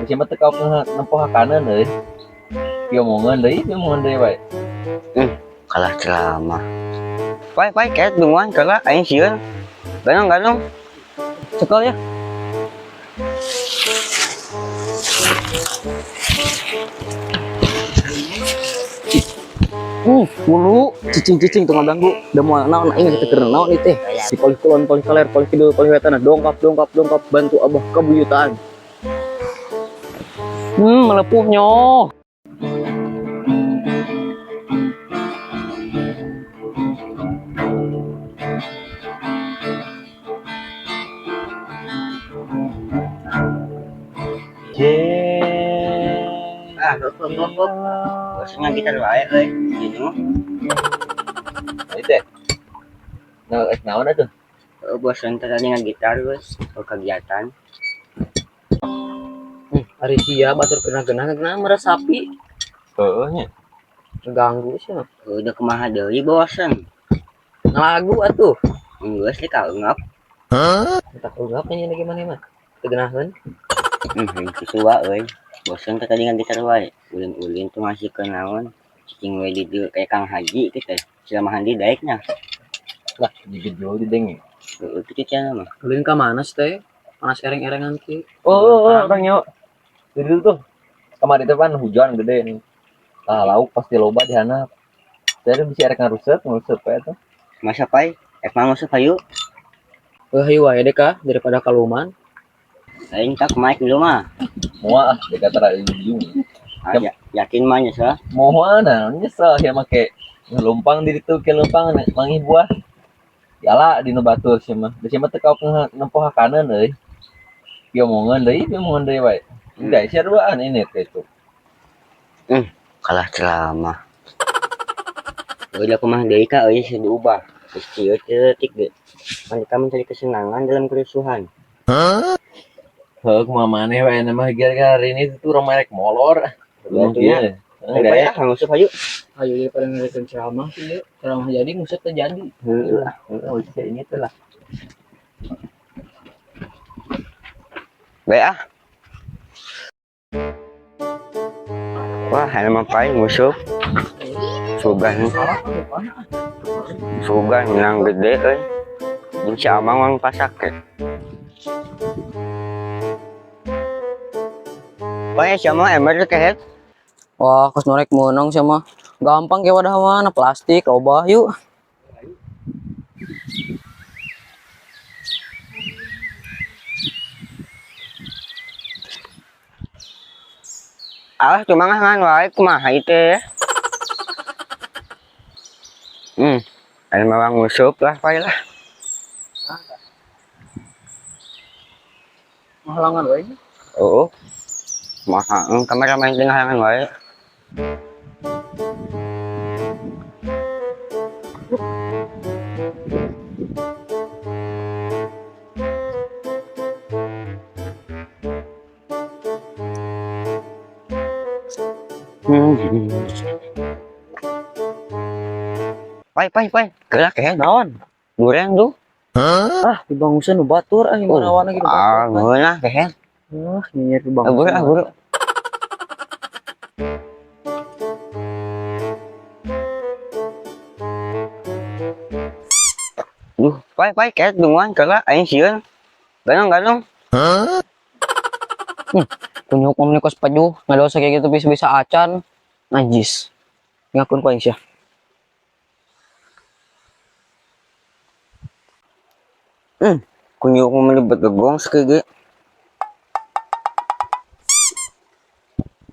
Bisa mah teu kaok nempo hakaneun euy. Piomongeun deui, piomongeun deui wae. Kalah ceramah. Pai pai ket dunguan kalah aing sieun. Ganong ganong. Cekel ya. Mulu cicing-cicing tuh ngaganggu. Da moal naon aing teh keur naon ieu teh. Si polih kulon, polih kaler, polih kidul, polih wetan, dongkap, dongkap, dongkap, bantu abah kabuyutan. Melepuhnya. Ah, hop hop hop hop. Bosan gitar wae euy. Gini mah. Nah, itu teh. Nah, naon atuh? Heuh, bosan teh tadi ngagitar euy. Kegiatan. Ari sia batur kena kena meresapi. Heueuh nya. Ganggu sih mah. Udah kumaha deui bosan. Ngalagu atuh. Geus li kaeungap. Entah kaeungap nya lagi mana mah. Teu geunaheun. Kisua euy. Bosan teh tadi ngagitar wae. Ulin-ulin tuh ngasih ke naon. Cicing we di dieu kayak Kang Haji gitu teh. Selama handi daeknya. Lah, gigit jauh di denge. Heueuh kitu cenah mah. Ulin ka mana sih teh? Panas ereng-erengan ki. Oh, oh, orang nyawa. Di dulu tuh. Kemarin itu kan hujan gede nih. Ah, lauk pasti loba di handap. Jadi bisa erek ngaruset, ngaruset we tuh. Masa pai? Ek mah masuk hayu. Heuh hayu wae deh kah daripada kaluman. Aing tak kumaha dulu mah. Moal ah, dek kata ujung. Ah, ya, yakin mah nyesel. Moal nah, nyesel ya make ngelumpang di ditu ke lumpang manggih buah. Yala di nu batur sia mah. Da sia mah teu kaok nempo hakaneun euy. Piomongeun deui, piomongeun deui wae. Enggak, sia duaan ini teh itu. Kalah ceramah. Udah kumaha deui ka euy geus diubah. Geus kieu teh ge. Wanita mencari kesenangan dalam kerusuhan. Heuh, kumaha maneh wae mah gara-gara hari ini tuh urang merek molor. Betul nya. Enggak Ayo ya. ah, nguseup hayu. Ayo daripada ngeureun ceramah sih, ceramah jadi nguseup teh jadi. Heuh lah, heuh bisa ini tuh lah. Bae ah. Wah, ini mah pai nguseup. Sugan. Sugan menang gede euy. Jeung si Amang wang pasak ke. Pai si Amang ember teh kehet. Wah, kos norek meunang sia mah. Gampang ke wadah mah, plastik loba yuk. Alah cuma ngan wae kumaha ieu teh. Ada mah ngusup lah pai lah. Halangan wae. Oh. Maha kameramen tengah halangan wae. Pai pai pai, gerak ya Naon? Goreng tuh. Ah, dibangusan nu batur ah Oh, gimana gitu. ah, geunah kehet. Ah, nyinyir dibangusan. Ah, buru ah, buru. Duh, pai pai ket dunguan kalah aing sieun. Ganong ganong. Kunyuk mah kos pejuh, ngadosa kayak gitu bisa-bisa acan. Najis. Ngakun ku aing sia. Kunyuk mah melebet gegong sekege.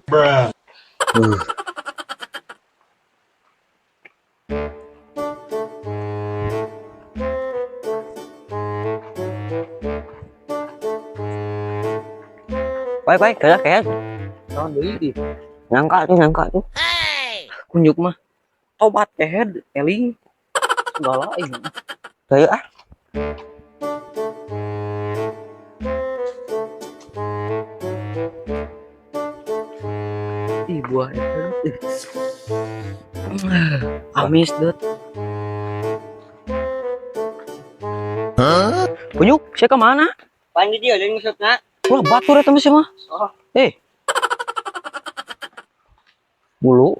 Bruh. Pai pai gerak kehet. Naon deui di? Nangka tuh, nangka tuh. Kunyuk mah tobat kehed eling. Segala aing. Ayo ah. Ih, buah eta. Amis deut. Kunyuk, sia ka mana? Pan di dieu lain ngusupna. Ulah batur eta mah sia mah. Oh. Eh. Bulu.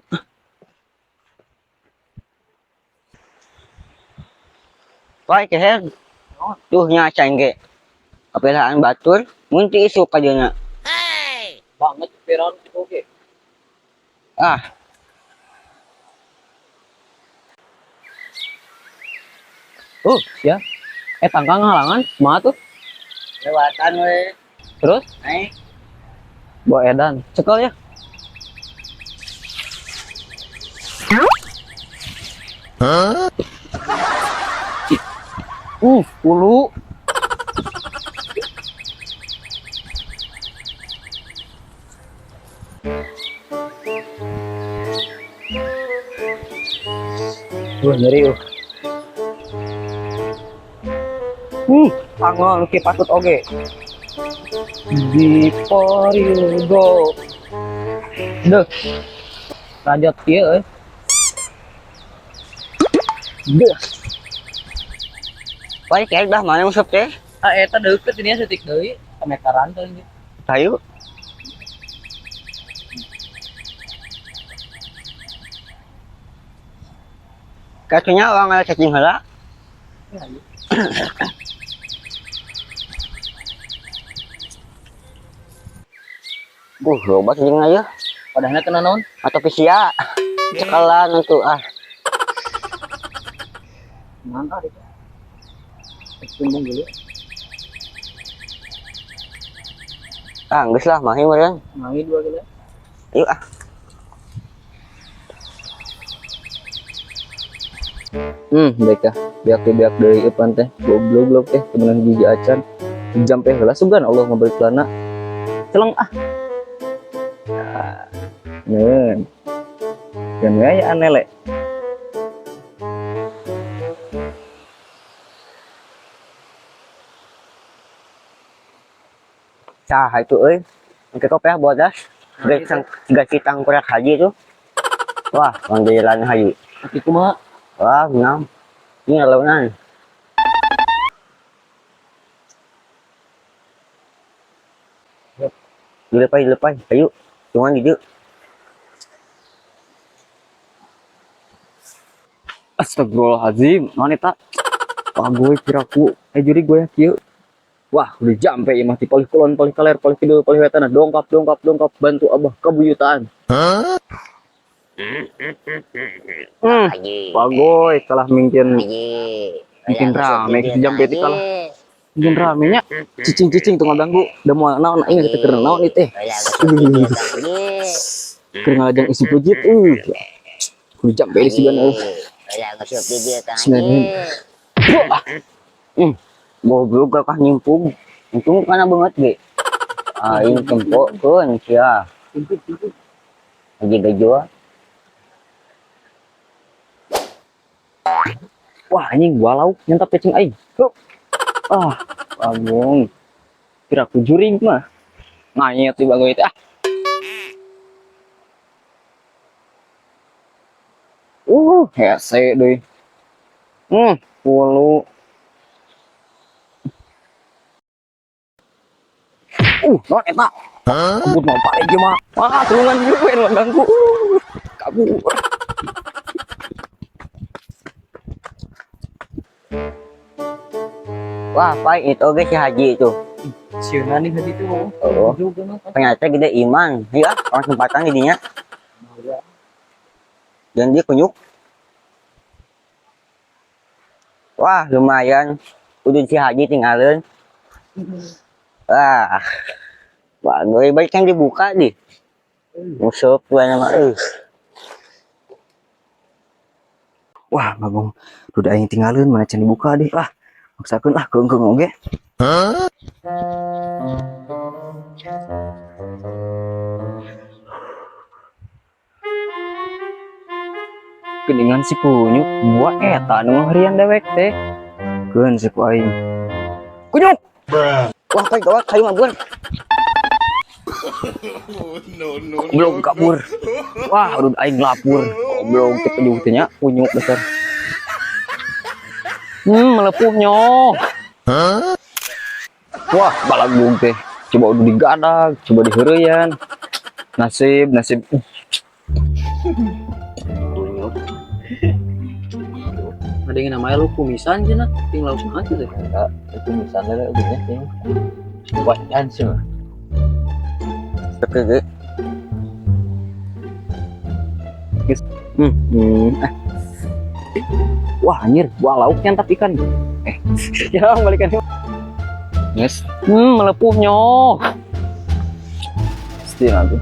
Wah, keher. Tuh nya acan ge. Kapelaan batur, mun ti isuk ka dieuna. Banget piron oke. Ah, Oh, ya. Eh tangkang halangan, kumaha tuh? Lewatan we. Terus Naik. bawa edan. Cekel ya. Ulu. Wah, nyeri uh. Pangol ki patut oge. Before you go. Duh. Rajat kieu euy. Duh. Wah, keher dah mana musuh teh? Ah, eta deukeut ini setik deui, kamekaran teh ini. Hayu. Katunya orang ada cacing heula. Loba cacing aja. Padahal kena naon? Atau pisia. Cekalan itu ah. Mantap itu. Tumbung dulu. Ah, geus lah mahi meureun. Mahi dua kilo. Yuk ah. Mereka beak-beak dari depan teh, goblok-goblok teh, temenan gigi acan. Jampe heula sugan Allah ngabalik lana. Celeng ah. Ah, Neun. Dan we aya anele. Cah itu euy. Engke kopiah bodas. Geus sang gaji tangkurak haji tuh. Wah, panggilan haji. Tapi kumaha? Wah, ngam. Ini launan. Dilepai, dilepai. Ayo, cuman gitu. Astagfirullahaladzim, naon eta? Wah, gue kiraku, eh juri gue ya kieu. Wah, udah jampe ieu mah ti palih kulon, palih kaler, palih kidul, palih wetan, dongkap, dongkap, dongkap, bantu abah kabuyutan. Bagoy, kalah mungkin mungkin rame gitu jampe ti kalah. Mungkin rame nya cicing-cicing tuh ngaganggu. Da moal naon aing teh keur naon ieu teh. Keur ngalajang isi pujit euy. Kudu jampe di sigana euy. Bismillahirrahmanirrahim. Goblok kakak nyimpung. Untung kana banget ge. Aing tempokeun sia. Haji gajoa. Wah, anjing walau nyantap cacing aing. Hup. Ah, bagong. Kira aku juring mah. Nganyet di bagoy teh. Ah. Hese deui. Pulu. Naon eta? Kabut mau balik ieu mah. Wah, tulungan gue nu ganggu. Kabur. Wah, pai itu oge si Haji itu. Sieuna nih Haji itu. Oh. Ternyata gede iman. Ya, orang sempatan jadinya. Dan dia kunyuk. Wah, lumayan. Udah si Haji tinggalin. Wah. Wah, gue baik kan dibuka deh. Musuh gua nama. Wah, bagong. Udah aing tinggalin mana can dibuka deh. Lah, maksakeun lah keungkeung oge. Geningan si kunyuk buat eta nu ngaharian dewek teh. Keun si ku aing. Kunyuk. Wah, pai gawat kayu mabur. Goblok kabur. Wah, udah aing lapur. Goblok teh pejuh teh nya kunyuk dasar. Melepuhnya. Wah, balagung teh. Coba udah digadag, coba diheureuyan. Nasib, nasib. Kunyuk. Ada yang namanya lu kumisan cenah, ting lauk banget gitu. Enggak, itu misalnya lah ujungnya kayaknya. Wah, kan sih mah. Oke, oke. Ah. Wah, anjir, wah lauk nyantap ikan. Eh, ya balikan. Yes. Melepuh nyok. Pasti nanti.